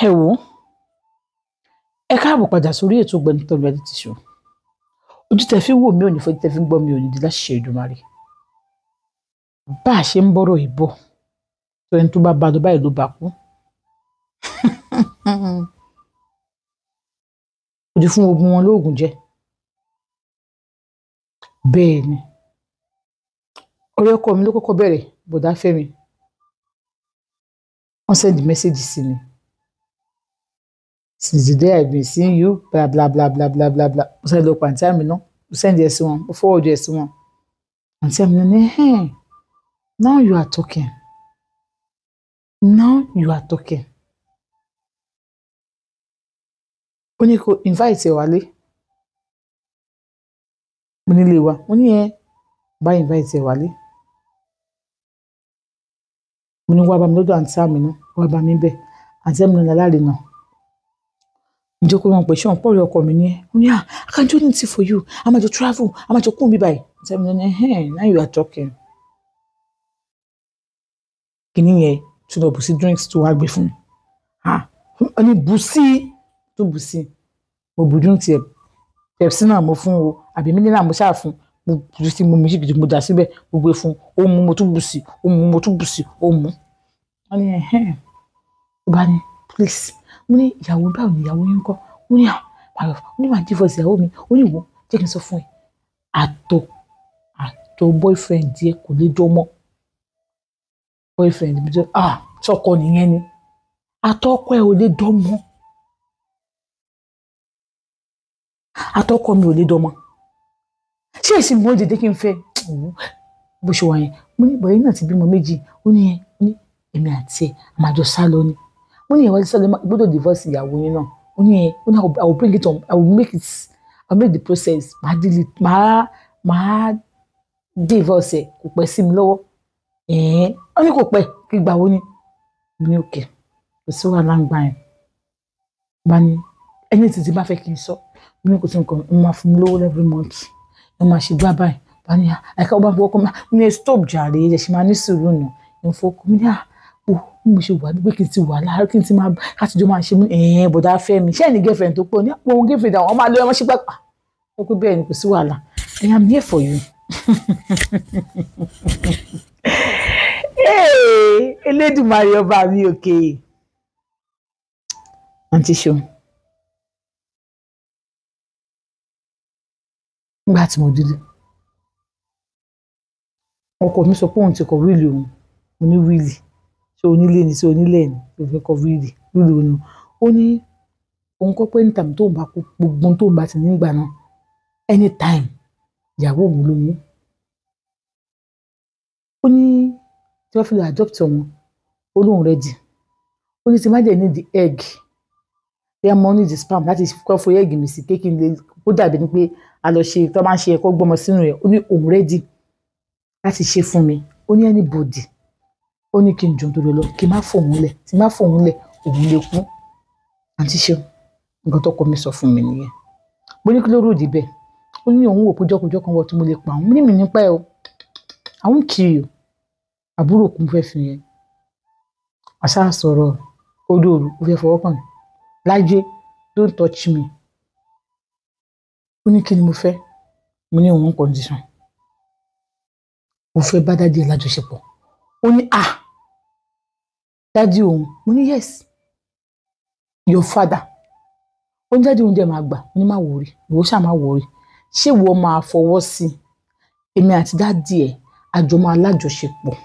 Ẹ wò ó, ẹ káàbọ̀ padà sórí ètò Ọ̀gbẹ́ni Tọ́lú Reality Show. Ojú tẹ fi ń wò mí ò ní fọ́, tẹ fi ń gbọ́ mi ò ní di láṣẹ Èdùmàrè. Bá a ṣe ń bọ́rọ̀ yìí bọ̀, tó ẹni tó bá ba lọ báyìí ló bá kú. Ó ti fún ogun wọn lóògùn jẹ. Bẹ́ẹ̀ ni, ọ̀rẹ́ ọkọ mi ló kọ́kọ́ bẹ̀rẹ̀, bọ̀dá Fẹ́mi. Wọ́n send message sí mi. Since the day I've been seeing you, blah blah blah blah blah blah blah. Mo send lọ pa àǹtí àmì náà, mo send ẹ̀ sí wọn, mo forward ẹ̀ sí wọn. Àǹtí àmì náà ní, hey, now you are talking. Now you are talking. Ó ní kó invite ẹ wálé. Mo nílé wa, mo ní ẹ bá invite ẹ wálé. Mo ní wá bá mi lọ́dọ̀ àǹtí àmì náà, wá bá mi bẹ̀. Àǹtí àmì náà láláre náà. Ǹjẹ́ kó wọn pè ṣé òun pọ̀ rí ọkọ mi ní ẹ́? Ó ní, ah, I can do anything for you. A máa jọ travel, a máa jọ kún mi báyìí. Àǹtí àmì náà ní, hey, now you are talking. Kìnì yẹn tún lọ bù sí drinks tó wá gbé fún mi. Ah, ó ní bù sí, tó bù sí. Mo bù drinks yẹn. Pepsi náà mo fún o, àbí mineral mo ṣáà fún. Mo bù sí, mo mú sí gidi, mo dà síbẹ̀, mo gbé fún un. Ó mu, mo tún bù sí, ó mu, mo tún bù sí, ó mu. Wọ́n ní, ẹ̀hẹ́n. Ó bá ní, please. Mo ní, ìyàwó báwo ni ìyàwó yín ńkọ́? Ó ní, ah, ó ní màá divorce ìyàwó mi. Ó ní ìwọ, jẹ́ kí n sọ fún ẹ. Àtọ boyfriend yẹ kò lè jọ mọ́. Boyfriend mi jẹ́, ah, ṣọkọ nìyẹn ni. Àtọkọ ẹ ò lè dán mọ́. Àtọkọ mi ò lè dán mọ́. Ṣé èsì mi ò dédé kí n fẹ́? Bó ṣe wà yẹn. Mo ní bọ̀yẹ́ náà ti bímọ méjì. Ó ní ẹ, ó ní èmi àti ẹ, a máa jọ sá lọ ni. Mo ní ìyàwó sá lọ, gbọ́dọ̀ divorce ìyàwó yín náà. Ó ní ẹ, ó ní I will bring it on, I will make it, I will make the process. Màá delete, màá divorce ẹ, kò pẹ́ sí mi lọ́wọ́. Ẹ̀ẹ́n, ó ní kò pẹ́, kí gbà wo ni? Mo ní okay, kò sí wàhálà ń gbà yẹn. Bá ní ẹni tí ti bá fẹ́ kí n sọ, mo ní kò sí nǹkan, mo máa fún mi lówó every month. Mo máa ṣe gbá báyìí. Bá ní àìká ó bá fọwọ́ kọ́ mi, mo ní stop jàre, ẹ ṣe máa ní sùúrù nù. Mo fọwọ́ kọ́ mi ní à, ó bí mo ṣe wà bí pé kí n ti wà láàárọ̀, kí n ti máa ká ti jọ máa ṣe mí. Ẹ̀ẹ́n, bọ̀dá Fẹ́mi, ṣé ẹ ní girlfriend tó pọ̀ ní? Àpò ohun girlfriend àwọn máa lọ ẹ wọ́n ṣe gbá. Ó pé bẹ́ẹ̀ ni kò sí wàhálà. I am here for you. Hey, Elédùmarè ọba mi òkè. Àǹtí Ṣeun. Nígbà tí mo délé, ọkọ mi sọ pé òun ti kọ wíìlì òun. Mo ní wíìlì. Ṣé onílé ni? Ṣé onílé ni? Ṣé o fẹ́ kọ wíìlì? Wíìlì òun ni. Ó ní òun kọ́ pé anytime tóun bá kú, gbogbo ohun tóun bá ti nígbà náà, anytime, ìyàwó òun ló mú. Ó ní tí wọ́n fi lè adopt òun, ó lóun ready. Ó ní tí má jẹ́ ní the egg, bí a mọ ní the sperm láti kọ́ fún egg mi sí pé kí n lè kó dàbí ni pé a lọ ṣe tó máa ń ṣe ẹ̀kọ́ gbọ́mọ sínú rẹ̀. Ó ní òun ready láti ṣe fún mi. Ó ní anybody. Ó ní kí n jọ̀ọ́ nítorí Ọlọ́run, kí n má fòun lẹ̀, tí n má fòun lẹ̀, òun lè kú. Àǹtí Ṣeun, nǹkan tó kọ mi sọ fún mi nìyẹn. Mo ní kí ló ròdì bẹ́ẹ̀? Ó ní òun wò pé jọ́kọjọ́ kan wọ tí mo lè pa òun. Mo ní mi nípa ẹ o. I won't kill you. Àbúrò kún fẹ́ fi yẹn. Àṣà sọ̀rọ̀ ó dòru, ó fẹ́ fọwọ́ kàn mí. Lájé, don't touch me. Ó ní kí ni mo fẹ́? Mo ní òun condition. Mo fẹ́ bá dádì ẹ̀ lájọṣepọ̀. Ó ní ah, dádì òun. Mo ní yes, your father. Ó ní dádì òun dẹ̀ máa gbà. Mo ní má worry, ìwọ ṣáà má worry. Ṣé ìwọ máa fọwọ́ sí i? Èmi àti dádì ẹ̀ a jọ máa lájọṣepọ̀.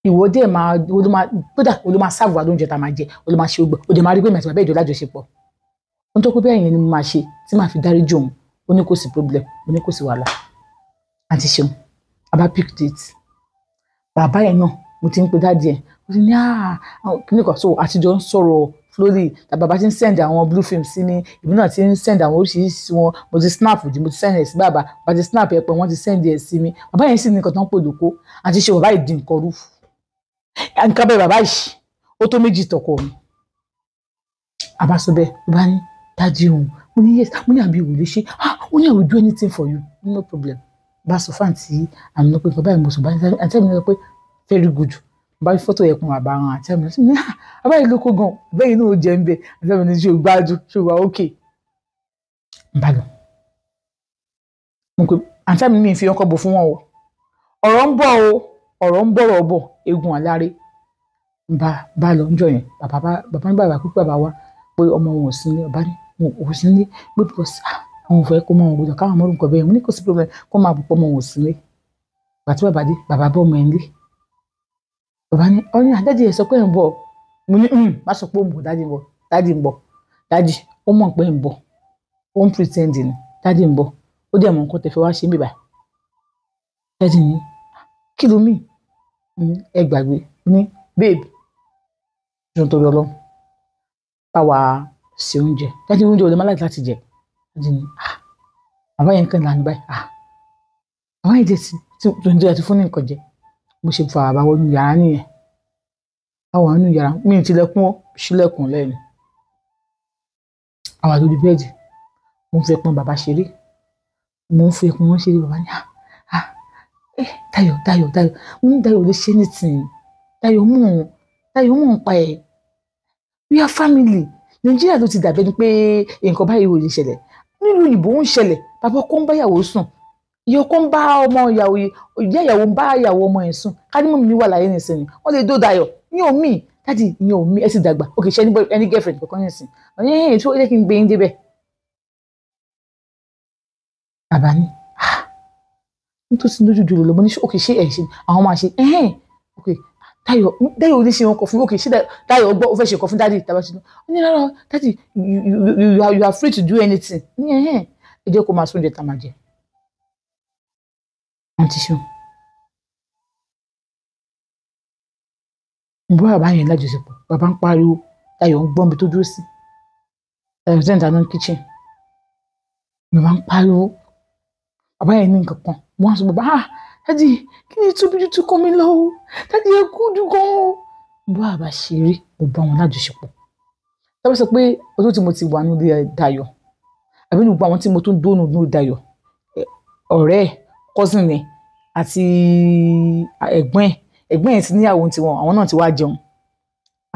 Ìwọ dẹ̀ máa, ìwọ ló máa, kódà ìwọ ló máa serve wa lóúnjẹ tá a máa jẹ, ìwọ ló máa ṣe gbogbo ẹ̀. Ó dẹ̀ máa rí pé èmi àti bàbá ẹ̀ jọ lájọṣepọ̀. Ó ní tó pé bẹ́ẹ̀ yẹn ni mo máa ṣe tí màá fi dáríjì òun. Ó ní kò sí problem, ó ní kò sí wàhálà. Àǹtí Ṣeun, a bá pick date. Bàbá ẹ̀ náà, mo ti ń pe dádì ẹ̀. Ó ti ní ah, kíni kan so àtijọ́ ń sọ̀rọ̀ slowly. Bàbá ti ń send àwọn blue film sí mi, èmi náà ti ń send àwọn oríṣiríṣi sí wọn. Mo ti snap jù, mo ti send ẹ̀ sí bàbá. Bàbá ti snap ẹ̀ pé wọ́n ti send ẹ̀ sí mi. Bàbá yẹn sì ní nǹkan tó ń pè lóko. Àǹtí Ṣeun, bàbá yìí di nǹkan rú. Nǹkan bẹ́ẹ̀ bàbá yìí, ó tó méjì tọkọ mi. Àbá sọ bẹ́ẹ̀, ló bá ní dádì òun. Mo ní yes, mo ní àbí ìwò lè ṣe. Ah, ó ní I will do anything for you. No problem. Bá sọ fún àǹtí àmì náà pé nǹkan báyìí mo sọ bá àǹtí àmì náà pé very good. Bá fi fọ́tò ẹkùn bàbá hàn àti àmì ní àbá yìí lóko gan bẹ́ẹ̀ inú jẹ́ ń bẹ. Àti àmì ní ṣe o gbádùn, ṣe o wà ókè. N bá lọ. Mo pe àǹtí àmì mi fi ọkọ̀ bò fún wọn o. Ọ̀rọ̀ ń bọ̀ o, ọ̀rọ̀ ń bọ̀rọ̀ bọ̀, egun àláre. N bá lọ níjọ́ yẹn, bàbá ní bàbá pípẹ́ bàbá wa pé ọmọ wọn ò sí nílé, bàbá ní wọn ò sí nílé pé because àwọn ò fẹ́ kó mọ wọn gbọdọ̀ káwọn mọ́rùn kọ bẹ́ẹ̀. Mo ní kò sí problem kó máa bọ̀ pọ̀ ọmọ wọn ò sí nílé. Bàtí bàbá dé, bàbá bọ́ ọmọ ẹ̀ nílé. Bàbá ní ọ ní àdájì ẹ̀ sọ pé ẹ̀ ń bọ̀. Mo ní má sọ pé ó ń bọ̀, dájì ń bọ̀, dájì ń bọ̀, dájì ó mọ̀ pé ń bọ̀, ó ń pretend ni, dájì ń bọ̀, ó dẹ̀ mọ̀ nǹkan tẹ̀ fẹ́ wá ṣe ń bíbà. Dájì ní kí ló mì? Ẹ gbàgbé. Mo ní babe, jọ̀ọ́ nítorí Ọlọ́run, bá wa ṣe oúnjẹ. Dájì oúnjẹ ò lè má láti láti jẹ. Dájì ní bàbá yẹn kàn lánàá báyìí. Bàbá yẹn jẹ ti oúnjẹ àti fún ní nǹkan jẹ. Mo ṣe fa bàbá wọnú yàrá nìyẹn. Àwọn àánú yàrá mi ò tilẹ̀kùn ó ṣílẹ̀kùn lẹ́nu. Àwa lórí bẹ́ẹ̀dì. Mo ń fi ẹpọn bàbá ṣeré. Mo ń fi ẹpọn wọn ṣeré. Bàbá ní Dayọ̀ Dayọ̀ Dayọ̀. Mo ní Dayọ̀ lè ṣe anything. Dayọ̀ mú òun. Dayọ̀ mú òun pa ẹ̀. We are family. Nàìjíríà ló ti dàbí ẹni pé nǹkan báyìí ò lè ṣẹlẹ̀. Nílùú òyìnbó ń ṣẹlẹ̀. Bàbá ọkọ ń bá ìyàwó sùn. Ìyá ọkọ ń bá ọmọ ìyàwó, ìyá ìyàwó ń bá ìyàwó ọmọ ẹ̀ sùn. Ká ní mọ̀mí mi wà láyé nísìnyí. Wọ́n lè dó Dayọ̀. Ní omi, dáàdì ní omi ẹ sì dàgbà. Ok, ṣe ẹni girlfriend kankan nísìnyí. Ọ̀yẹ́ ẹ̀ tí ó yẹ kí n gbé yín débẹ̀. Bàbá ní, nítorí lójú jùlọ lọ, mo ní ok ṣé ẹ̀ ṣe àwọn máa ṣe ẹ̀hẹ́n. Ok, Dayọ̀ Dayọ̀ ò ní ṣe nǹkan fún mi. Ok, ṣé Dayọ̀ gbọ́ ó fẹ́ ṣe nǹkan fún dáàdì tàbá ṣe. Ó ní rárá, dáàdì you are free to do anything. Ní ẹ̀hẹ́n, ẹ jẹ́ kó máa sún oúnjẹ tá a máa jẹ. Àǹtí ṣeun. Mo bá bàbá yẹn lájọṣepọ̀, bàbá ń pariwo, Dayọ̀ ń gbọ́n mi tó dúró sí. Dayọ̀ sẹ́ńtà náà kitchen. Bàbá ń pariwo, bàbá yẹn ní nǹkan kan. Mo wá sọ bàbá, dáàdì kí ni tóbi ju tó kọ́ mi lọ o? Dáàdì ẹ kú dùn gan o. Mo bá bàbá ṣeré, mo bá wọn lájọṣepọ̀. Tọ́pẹ́ sọ pé ọdún tí mo ti wà nílé Dayọ̀, àbí gbogbo àwọn tí mo tún dónú nílé Dayọ̀, ọ̀rẹ́ ẹ̀, cousin ẹ̀ àti ẹ̀gbọ́n ẹ̀, ẹ̀gbọ́n ẹ̀ ti níyàwó tiwọn, àwọn náà ti wá jẹun.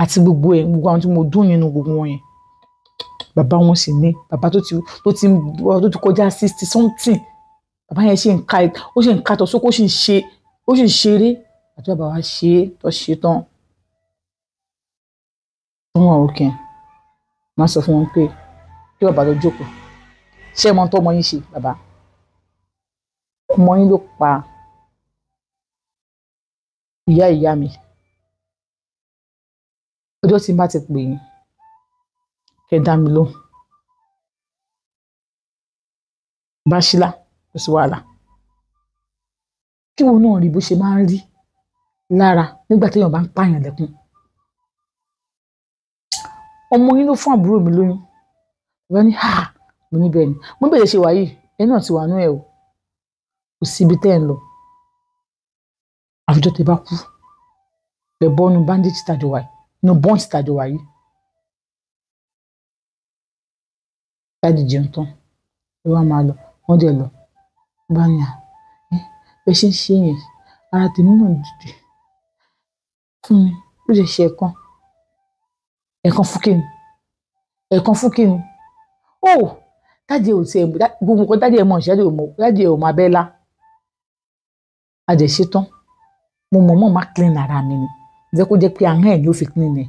Àti gbogbo ẹ̀, gbogbo àwọn tí mo dún nínú gbogbo wọn yẹn. Bàbá wọn sì ní, bàbá tó ti kọjá 60 something. Bàbá yẹn ṣì ń ka, ó ṣì ń ka tọ̀ sóko, ó sì ń ṣe, ó sì ń ṣeré. Àti bàbá wa ṣe é, tó ṣe tán. Wọ́n wà òkè. Màá sọ fún wọn pé kí bàbá lọ jókòó. Ṣé ẹ mọ ohun tó ọmọ yín ṣe, bàbá? Ọmọ yín ló pa ìyá ìyá mi. Ọjọ́ tí n bá ti pè yín, kẹ́ dá mi lóhùn. Bá ṣílá, kò sí wàhálà. Kí wo náà rí bó ṣe máa ń rí lára nígbà téèyàn bá ń pààyàn lẹ́kún. Ọmọ yín ló fún àbúrò mi lóyún. Bàbá ní, mo ní bẹ́ẹ̀ ni. Mo bẹ̀rẹ̀ ṣe wà yìí, ẹ náà ti wà nú ẹ o. Kò sí ibi tẹ́ ẹ ń lọ. Àfijọ́ tẹ bá kú. Lẹ bọ́nu bandage tàjọ wà yìí, inú bọ́ǹtì tàjọ wà yìí. Dáàdì jẹun tán, ẹ wá máa lọ, wọ́n dẹ̀ lọ. Bá ní bẹ́ẹ̀ ṣe ń ṣe yẹn, ara tèmi náà dìde fún mi, bó ṣe ṣe ẹ̀kan. Ẹ̀kan fún kíni? Ẹ̀kan fún kíni? Ó, dáàdì ò tiẹ̀, gbogbo nǹkan dáàdì ẹ̀ mọ̀ ṣe, dáàdì ò mọ̀, dáàdì ò mọ̀ abẹ́lá. A dẹ̀ ṣe tán. Mo mọ̀ mọ̀ má clean ara mi ni. Jẹ́ kó jẹ́ pé ahọ́n ẹ̀ ni ó fi clean ẹ̀.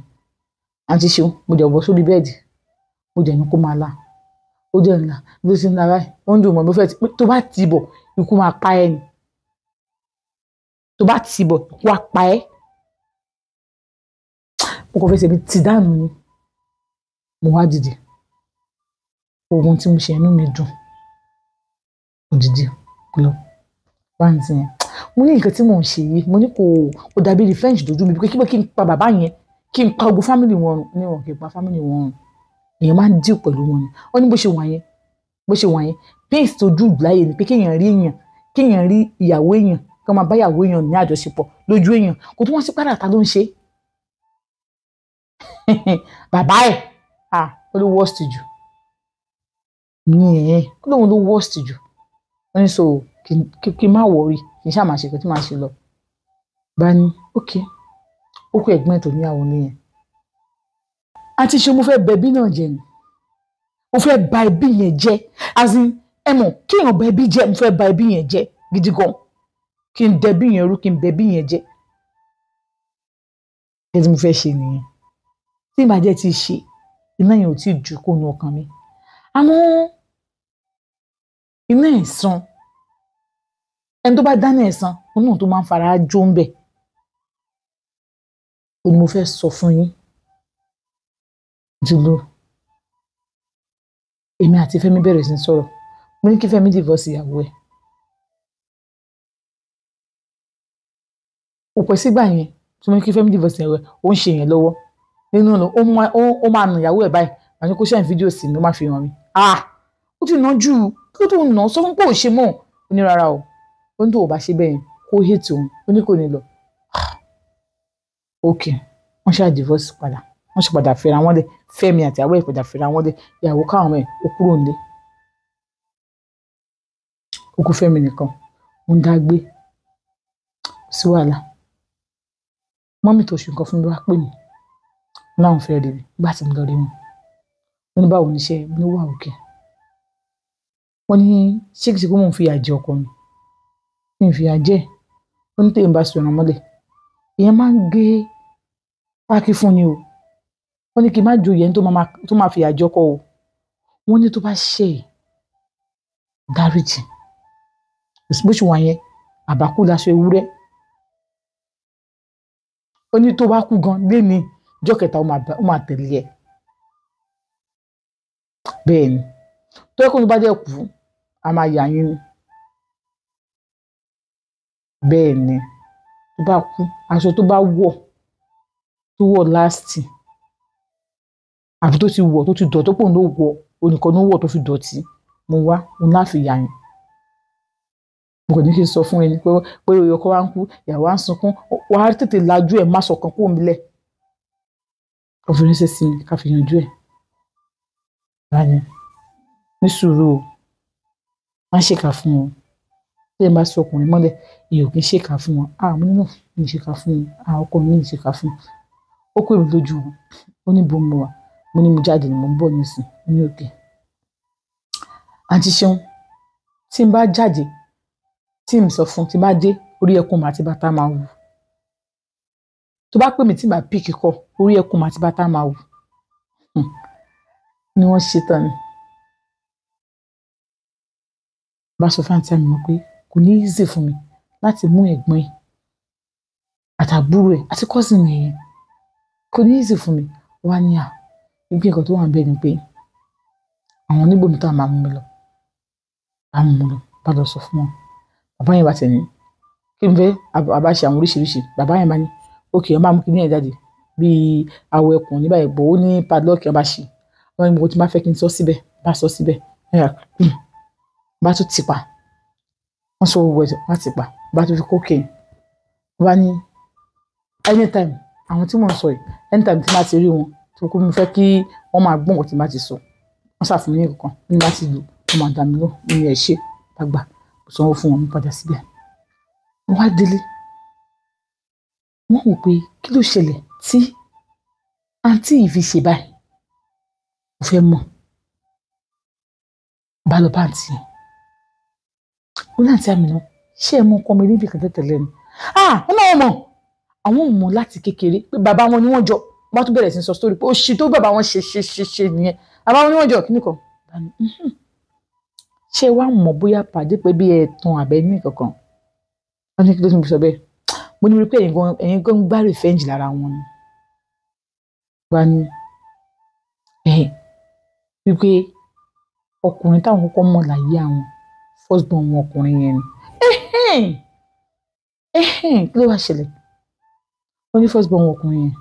Àǹtí ṣeun, mo dẹ̀ bọ́ sórí bẹ́ẹ̀dì. Mo dẹ̀ ní kó máa lá. Ó dẹ̀ ń lá. Bí ó ti ń lá báyìí, ó ń dùn mọ́ mi fẹ́ tó bá ti bọ̀, ikú máa pa ẹ́ ni. Tó bá ti bọ̀, ikú á pa ẹ́. Mo kàn fẹ́ ṣe bí ti dànù ni. Mo wá dìde. Ohun tí mo ṣe inú mi dùn. Mo dìde lọ. Báńtì yẹn. Mo ní nǹkan tí mò ń ṣe yìí. Mo ní kò dàbí revenge lójú mi. Pé kí n pa bàbá yẹn, kí n pa gbogbo family wọn run. Ní wọn kì í pa family wọn run. Èèyàn máa ń deal pẹ̀lú wọn ni. Ó ní bó ṣe wà yẹn, bó ṣe wà yẹn. Pains tó dùn láyé ni pé kéèyàn rí èèyàn, kéèyàn rí ìyàwó èèyàn, kí wọ́n máa bá ìyàwó èèyàn ní àjọṣepọ̀ lójú èèyàn. Kò tún wọ́n sí padà ta ló ń ṣe. Bàbá ẹ̀, ó ló worst jù. Ní ẹ̀yẹn, ó lóun ló worst jù. Ó ní so kí n má worry, kí n ṣáà máa ṣe nǹkan tí màá ṣe lọ. Bá ní, okay. Ó kó ẹ̀gbọ́n ẹ̀ tó níyàwó nìyẹn. Àti ṣe mo fẹ́ bẹ ẹbí náà jẹ ni, mo fẹ́ ba ẹbí yẹn jẹ́, as in ẹ mọ̀ kí èèyàn ba ẹbí jẹ́, mo fẹ́ ba ẹbí yẹn jẹ́ gidi gan, kí n dẹbí yẹn rú, kí n bẹ ẹbí yẹn jẹ́. Kí ni mo fẹ́ ṣe nìyẹn tí ìbàjẹ́ ti ṣe, iná yẹn ò tí ì ju kó nu ọkàn mi. Àmọ́ iná ẹ̀san, ẹni tó bá dáná ẹ̀san òun náà tó máa ń fara jó ń bẹ̀. Ó ní mo fẹ́ sọ fún yín jùlọ. Èmi àti Fẹ́mi bẹ̀rẹ̀ sí ní sọ̀rọ̀. Mo ní kí Fẹ́mi divorce ìyàwó ẹ̀. Kò pẹ́ sígbà yẹn tí mo ní kí Fẹ́mi divorce ìyàwó ẹ̀, ó ń ṣe yẹn lọ́wọ́ nínú ọ̀nà, ó máa nà ìyàwó ẹ̀ báyìí. Màá ní kó send fídíò sí mi, ó máa fi hàn mí. Ah, ó ti nà jù, kí ló tó ń nà? Sọ fún pé ò ṣe mọ́. Ó ní rárá o, ó ní tó o bá ṣe bẹ́ẹ̀ yẹn kó hate òun, ó ní kò ní lọ. Ok, wọ́n ṣáà divorce padà, wọ́n ṣe padà fẹ́ra wọn lé. Fẹ́mi àti ìyàwó ẹ̀ padà fẹ́ra wọn lé. Ìyàwó káwọn ẹ̀ ó kúrò nílé, ó kú Fẹ́mi nìkan, ó ń dá gbé, kò sí wàhálà. Mọ́mì tó ṣe nǹkan fún mi wá pè mí, wọ́n láwọn fẹ́ rí mi. Nígbà tí mo lọ rí wọn, wọ́n ní báwo ni iṣẹ́? Mo ní wà òkè. Wọ́n ní ṣé kìí ṣe pé mò ń fìyà jẹ ọkọ mi? Mi ò fìyà jẹ ẹ́. Ó ní téèyàn bá so ẹran mọ́lẹ̀, ìyẹn máa ń gé pákí fún ni o. Wọ́n ní kí n má joyè ẹni tó máa fìyà jẹ ọkọ o. Wọ́n ní tó bá ṣẹ̀ ẹ́, dáríjì. Bó ṣe wà yẹn, àbákú láṣọ ewúrẹ́. Ó ní tó bá kú gan léni, ọjọ́ kẹta ó máa tẹ̀lé ẹ. Bẹ́ẹ̀ ni, tó yẹ kó ní bá dẹ̀ kú, a máa yà yín ni. Bẹ́ẹ̀ ni, tó bá kú, aṣọ tó bá wọ̀, tó wọ̀ láàsì, àbí tó ti wọ̀, tó ti dọ̀tí, tó pòun ló wọ̀, onìkan ló wọ̀ tó fi dọ̀tí, mo wá, mo láfi yà yín. Mo kàn ní kí n sọ fún ẹni pé ọkọ wa ń kú, ìyàwó wa ń sunkún, wàá tètè lajú ẹ̀ má sọ̀kan kúrò nílẹ̀. Ó fi ránṣẹ́ sí mi ká fi yanjú ẹ̀. Báyìí, ní sùúrù o, má ṣèkà fún wọn. Tí ẹ bá sọ ọkùnrin mọ́lẹ̀, èèyàn ò kí ń ṣèkà fún wọn. Ah, mo ní náà, mi ò ṣèkà fún wọn. Ah, ọkọ mi ò ṣèkà fún wọn. Ó pè mí lójú wọn. Ó ní bo mo wà. Mo ní mo jáde ni mò ń bọ̀ nísìn. Ó ní òkè. Àǹtí Ṣeun, tí n bá jáde, tí n sọ fún, tí n bá dé, orí ẹkún màá ti bàtà máa wù. Tó bá pè mí tí màá píkì kọ, orí ẹkún màá ti bàtà máa wù. Ni wọ́n ṣe tán ni. Bá sọ fún àǹtí mi mọ̀ pé kò ní easy fún mi láti mú ẹ̀gbọ́n ẹ̀ àtàbúrò ẹ̀ àti cousin ẹ̀ yẹn. Kò ní easy fún mi. Wá ní à, ibi nǹkan tó wà níbẹ̀ ni pé àwọn oníbòmí tó máa mú mi lọ. Bá mú mi lọ, bá lọ sọ fún wọn. Bàbá yẹn bá tẹ̀ ní kí n fẹ́ àbá ṣe àwọn oríṣiríṣi. Bàbá yẹn bá ní okay, wọ́n bá mú kíní ẹ̀ jáde bí awọ ẹkùn ní báyìí, bò ó ní padlock ẹ̀ bá ṣe. Wọ́n ní mo ti máa fẹ́ kí n sọ síbẹ̀, bá sọ síbẹ̀. Bá tún ti pa. Wọ́n sọ owó ẹ̀jẹ̀, wọ́n ti pa. Bá tún fi cocaine. Wọ́n bá ní anytime, àwọn tí mò ń sọ yìí, anytime tí màá ti rí wọn, tí mo kú mi fẹ́ kí wọ́n máa gbọ́ nǹkan tí màá ti sọ. Wọ́n sá fún mi ní nǹkan, ní bá ti lò, wọ́n máa dà mí lóhùn, mo ní ẹ ṣé, bá gbà, mo sanwó fún wọn, mo padà síbẹ̀. Mo wá délé. Wọ́n wò pé kí ló ṣẹlẹ̀ tí àǹtí yìí fi ṣe báyìí. Mo fẹ́ mọ̀. Bá lọ bá àǹtí yẹn. Ó ní àǹtí Àmìnà, ṣé ẹ mọ ọkọ mi níbi kan tẹ́tẹ̀lẹ́ ni? Ah, wọ́n náà mọ̀. Àwọn ò mọ̀ láti kékeré pé bàbá wọn ni wọ́n jọ. Wọ́n tún bẹ̀rẹ̀ sí sọ sórí pé ó ṣe tó bàbá wọn ṣe ṣe ṣe ṣe nìyẹn. Bàbá wọn ni wọ́n jọ kíní kan. Ṣé wàá mọ̀ bóyá pàdé pé bí ẹ tan àbẹ ní kankan? Wọ́n ní kí ló tún fi sọ bẹ́ẹ̀. Mo ní rí pé ẹ̀yin gan gbá revenge lára wọn ni. Wá ní wípé ọkùnrin táwọn kọ́kọ́ mọ̀ láyé àwọn first born wọn ọkùnrin yẹn ni. Kí ló wá ṣẹlẹ̀? Ó ní first born wọn ọkùnrin yẹn.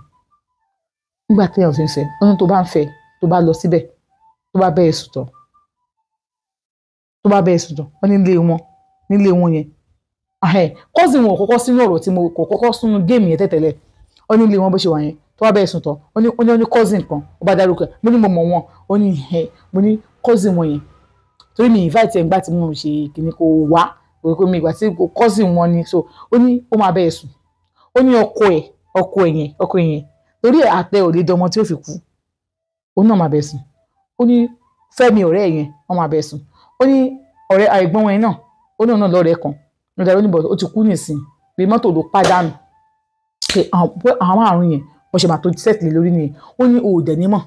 Nígbà tí èèyàn fi ń fẹ́, ó ní tó bá ń fẹ́, tó bá lọ síbẹ̀, tó bá bẹ́ẹ̀ sùn tán, tó bá bẹ́ẹ̀ sùn tán, wọ́n nílé wọn yẹn. Cousin wọn ò kọ́kọ́ sínú ọ̀rọ̀ tí mo kò kọ́kọ́ sínú géèmù yẹn tẹ́tẹ̀lẹ̀. Ó ní ilé wọn bó ṣe wà yẹn, tó bá bẹ́ẹ̀ sùn tán, ó ní cousin kan, ó bá dárúkọ ẹ̀, mo ní mo mọ̀ wọn, ó ní ẹ̀, mo ní cousin wọn yẹn. Torí mi invite ẹ̀ nígbà tí mo ṣe kíni kò wá, pé mi ìgbà tí cousin wọn ni, so ó ní ó máa bẹ́ẹ̀ sùn. Ó ní ọkọ ẹ̀, Ọkọ ẹ̀yẹn, ọkọ ẹ̀yẹn torí àtẹ ò lè dọmọ tí ó fi kú, òun náà máa bẹ̀ sùn. Ó ní Fẹ́mi ọ̀rẹ́ ẹ̀yẹn, wọ́n máa bẹ̀ sùn. Ó ní ọ̀rẹ́ àìgbọ́n wọn náà, ó ní òun náà lọ́rẹ̀ẹ́ kan nígbà tó ní bọ̀, ó ti kú nísìn pé mọ́tò ló pàdánù, pé àwọn àrùn yẹn wọ́n ṣe máa tó sẹ́ẹ̀tì lórí nìyẹn. Ó ní o ò dẹ̀ ní mọ̀,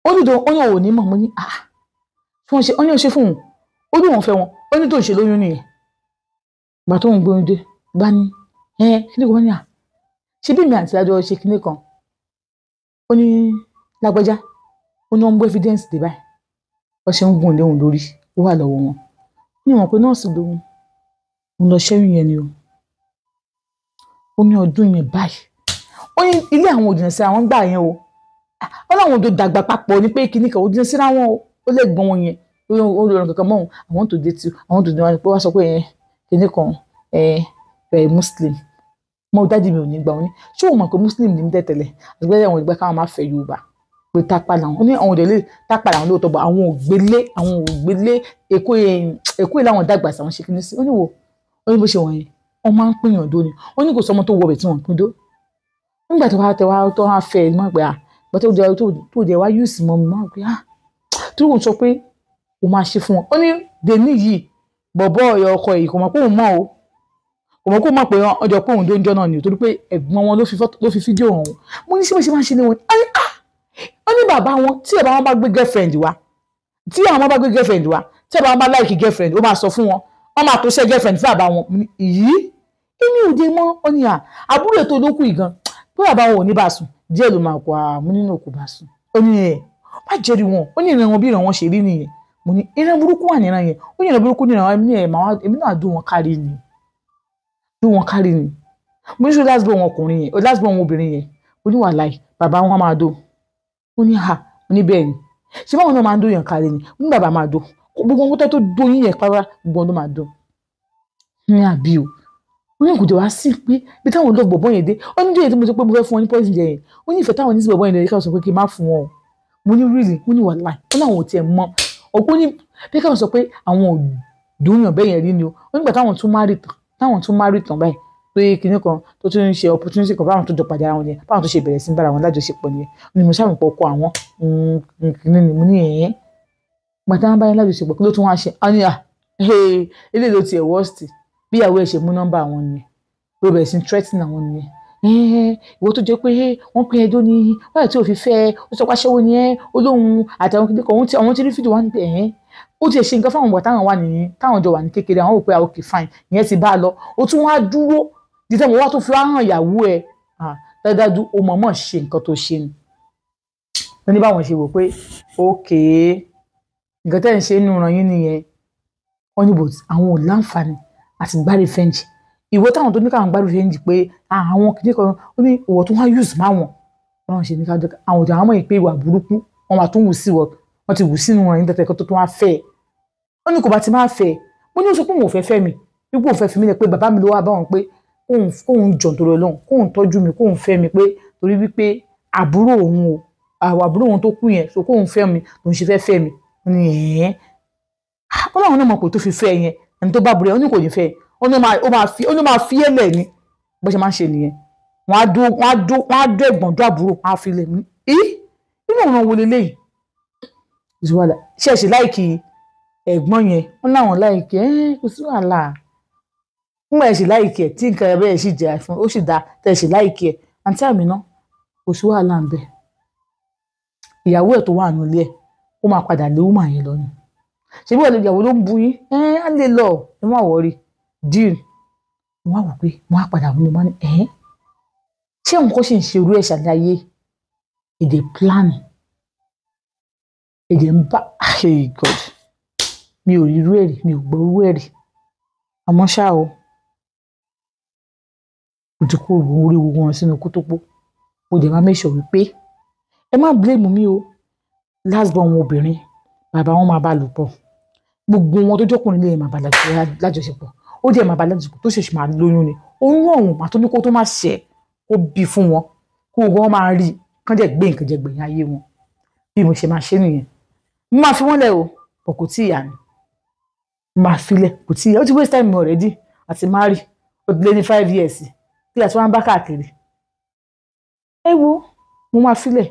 ó ní o ò ní mọ̀. Mo ní ah, tí wọ́n ṣe, ó ní o ṣe fún òun, ó ní òun fẹ́ wọn, ó ní tó ń ṣe lóyún nìyẹn. Ìgbà tó ń gbóyún dé bá ní ẹ kíní kan, ní à ṣé bí mi àti àjọ ṣe kíní kan. Ó ní lágbájá, ó ní wọ́n ń gbé evidence dé báyìí, wọ́n ṣe ń gùn léhùn lórí, ó wà lọ́wọ́ wọn. Ní ìwọ̀n pé nọ́ọ̀sì lòun ń lọ ṣẹ́yìn yẹn ni o. Ó ní ọdún yẹn báyìí, ó ní ilé àwọn òjìnà sí àwọn gbà yẹn o, ó láwọn òjò dàgbà papọ̀ ní pé kíní kan òjìnà síra wọn o, ó lè gbọ́n wọn yẹn, ó lè ràn kankan mọ́ òun, àwọn tó dé tí àwọn tó dé wọn pé wọ́n sọ pé ẹ kíní kan ẹ ẹ Muslim mọ, dájú mi ò ní gbà. Wọn ní ṣé òun mọ̀ pé Muslim ní tẹ̀tẹ̀lẹ̀ àti pé àwọn ìgbà káwọn máa fẹ́ Yorùbá pé tápà làwọn. Ó ní àwọn òdèlé tápà làwọn lóòótọ́ bọ̀, àwọn ògbélé, àwọn ògbélé Èkó, Èkó làwọn dàgbà sí, àwọn ṣe kíní sí. Ó ní wo, ó ní bó ṣe wọ̀nyẹn, wọ́n máa ń pínyàn dó ni. Ó ní kò sọmọ tó wọbẹ̀ tí wọ́n pín dó. Nígbà tó wá tẹ wá tó wá fẹ́ ẹ mọ̀ pé à bọ́ tó jẹ tó jẹ wá yúùsì mọ́ mi mọ́ pé à tó kò sọ pé o máa ṣe fún wọn. Ó ní dèní yìí bọ̀bọ̀ ọ̀yọ́ ọkọ yìí kò mọ̀ pé òun mọ̀ o, kò mọ̀ pé òun mọ̀ pé ọjọ́ pé òun tó ń jọ́ náà ni o, torí pé ẹ̀gbọ́n wọn ló fi fídíò hàn wọn. Mo ní ṣé bó ṣe máa ń ṣe ni wọn. Ó ní bàbá wọn, tí bàbá wọn bá gbé girlfriend wá, tí àwọn bá gbé girlfriend wá, tí bàbá wọn bá like girlfriend, ó máa sọ fún wọn, wọ́n máa tó ṣe girlfriend fún bàbá wọn. Yìí inú òde mọ́. Ó ní à àbúrò ètò olókù ìgan pé bàbá wọn ò ní bá sùn díẹ̀ ló máa kó àmú nínú òkú bá sùn. Ó ní ẹ̀ má jẹ́rìí wọn. Ó ní ìran wọn bí ìran wọn ṣe rí nìyẹn. Mo ní ìran burúkú wà níran yẹn. Ó ní ìran burúkú níran wọn. Ní ẹ̀ máa èmi náà dùn wọn kárí ni, dùn wọn kárí ni. Mo ní sọ last born ọkùnrin yẹn, last born obìnrin yẹn, ó ní wàláì bàbá wọn máa dó. Ó ní ha. Mo ní bẹ́ẹ̀ ni, ṣé báwọn náà máa ń dó yàn kárí ni? Mo ní bàbá máa dó gbogbo ohun tó dó yín yẹn pátá, gbogbo ohun tó máa dó ní àbí o. Ó ní kò jẹ́ wá sí pé bí táwọn olóògbé bọ̀bọ̀ yẹn dé. Ó ní díẹ̀ tí mo sọ pé mo fẹ́ fún wọn ní poison jẹ yẹn, ó ní ìfẹ́ táwọn ní sí bọ̀bọ̀ yẹn lè káwọn sọ pé kí n má fún wọn o. Mo ní really? Mo ní wàláì. Ó láwọn ò tiẹ̀ mọ̀ ọ̀pọ̀ ní bí káwọn sọ pé àwọn ò dúnyàn bẹ́ẹ̀ yẹn rí ni o. Ó nígbà táwọn tún má rí tán, táwọn tún má rí tán báyìí pé kinní kan tó tún ń ṣe opportunity kan báwọn tó jọ pàdé ara wọn yẹn, báwọn tó ṣe bẹ̀rẹ̀ sí bára wọn lájọṣepọ̀ nìyẹn. Ni mo ṣàmùpọ̀ ọkọ àwọn kinní ni. Mo ní ẹ̀yẹn gbàtà wọn bá yẹn lájọṣepọ̀, kí ló tún wá ṣe? Á ní à eléyìí ló tiẹ̀ worst, bí ìyàwó ẹ̀ ṣe mú nọ́mbà àwọn nìyẹn, ló bẹ̀rẹ̀ sí threatening àwọn nìyẹn. Ìwọ tó jẹ́ pé wọ́n pín ẹjọ́ ní wáyà tí ò fi fẹ́, ó sọ pé aṣẹ́wó ni ẹ́, ó lóun àtàwọn kìnìkan kan àwọn tí rí fídíò wá ní pé ẹ̀hẹ́n ó ti ṣe nǹkan fáwọn ìgbà táwọn wà ní táwọn jọ wà ní kékeré. Àwọn ò pé okay fine, ìyẹn ti bá a lọ, ó tún wá dúró dídá mo wá tó fi wá hàn ìyàwó ẹ̀ dáadáa, ó mọ̀ọ́mọ̀ ṣe nǹkan tó ṣe ni. Wọ́n ní báwọn ṣe wò pé okay, nǹkan tẹ́ ń ṣe nínú ìran yín nìyẹn. Wọ́n ní but àwọn ò láǹfààní àti gbá revenge. Ìwọ táwọn tó ní káwọn gbá revenge pé àwọn kìíní kan, ó ní ìwọ tó wá use máwọn báwọn ṣe ní kájọ àwọn òjò àwọn mọ̀ pé ìwà burúkú wọn wà tó ń wù sí wọn, wọn ti wù sínú wọn ní tẹ̀tẹ̀ kó tó tó wá fẹ́ ẹ̀. Ó ní kò bá ti máa fẹ́ ẹ̀. Mo ní ó sọ pé òun ò fẹ́ fẹ́ mi, wípé òun fẹ́ fi mí lẹ̀, pé bàbá mi ló wá bá wọn pé kóun jọ̀ nítorí Ọlọ́run, kóun tọ́jú mi, kóun fẹ́ mi, pé torí wípé àbúrò òun o, àwọn àbúrò òun tó kú yẹn, so kóun fẹ́ mi lòun ṣe fẹ́ fẹ́ mi. Ó ní ẹ̀ẹ́n, ó láwọn náà mọ̀ pé tó fi fẹ́ yẹn, ẹni tó bá burú ẹ̀, ó ní kò ní fẹ́, ó ní ó máa fi ẹ́ lẹ̀ ni. Bó ṣe máa ń ṣe nìyẹn, wọ́n á dó, wọ́n á dó, wọ́n á dó ẹ̀gbọ́n dó àbúrò, wọ́n á fi lẹ̀ mí í inú ọ̀ràn wo leléyìí kò sí wàhálà. Ṣe é ṣe like ẹ̀gbọ́n yẹn? Wọ́n láwọn like ẹ̀, kò sí wàhálà. Nígbà ẹ̀ ṣe like ẹ̀ tí nǹkan ẹ̀ bẹ́ẹ̀ sì jẹ́ fún ó sì dáa tẹ̀ ṣe like ẹ̀, àǹtí Àmínà, kò sí wàhálà ń bẹ̀. Ìyàwó ẹ̀ tó wà nílé ẹ̀, ó máa padà lé woman yẹn lọ ni. Ṣebí wọ́n lè ìyàwó ló ń bu yín ẹ̀ á lè lọ, ẹ má worry, deal. Wọ́n á wò pé wọ́n á padà wọlé, wọ́n á ní ẹ̀ ṣé òun kò sì ń ṣe irú ẹ̀ ṣàlàyé èdè plan èdè ń bá. Hey God, mi ò rí irú ẹ̀ rí, mi ò gbọ́ irú ẹ̀ rí. Àmọ́ ṣá o, mo ti kó oògùn orí gbogbo wọn sínú kótópó. Mo dẹ̀ máa make sure wípé ẹ má blame mi o. Last born wọn obìnrin, bàbá wọn máa bá lò pọ̀, gbogbo wọn tó jọkùnrin lè máa bá lájọṣepọ̀, ó dẹ̀ máa bá lájọṣepọ̀ tó ṣèṣì máa lóyún ni. Oyún ọ̀hún màá tó ní kó tó má ṣe kó bí fún wọn, kó wọn máa rí kán dẹ̀ gbé nǹkan jẹ gbẹ̀yìn ayé wọn. Bí mo ṣe máa ṣe nìyẹn, mo máa fi wọ́n lẹ̀ o, bọ̀ kò tí ì yà ni mo máa filẹ̀, kò tí ì yà. Ó ti waste time already àti marry, ó ti lé ní 5 years. Kí la tí wọ́n bá káàkiri? Ẹ wo, mo máa filẹ̀.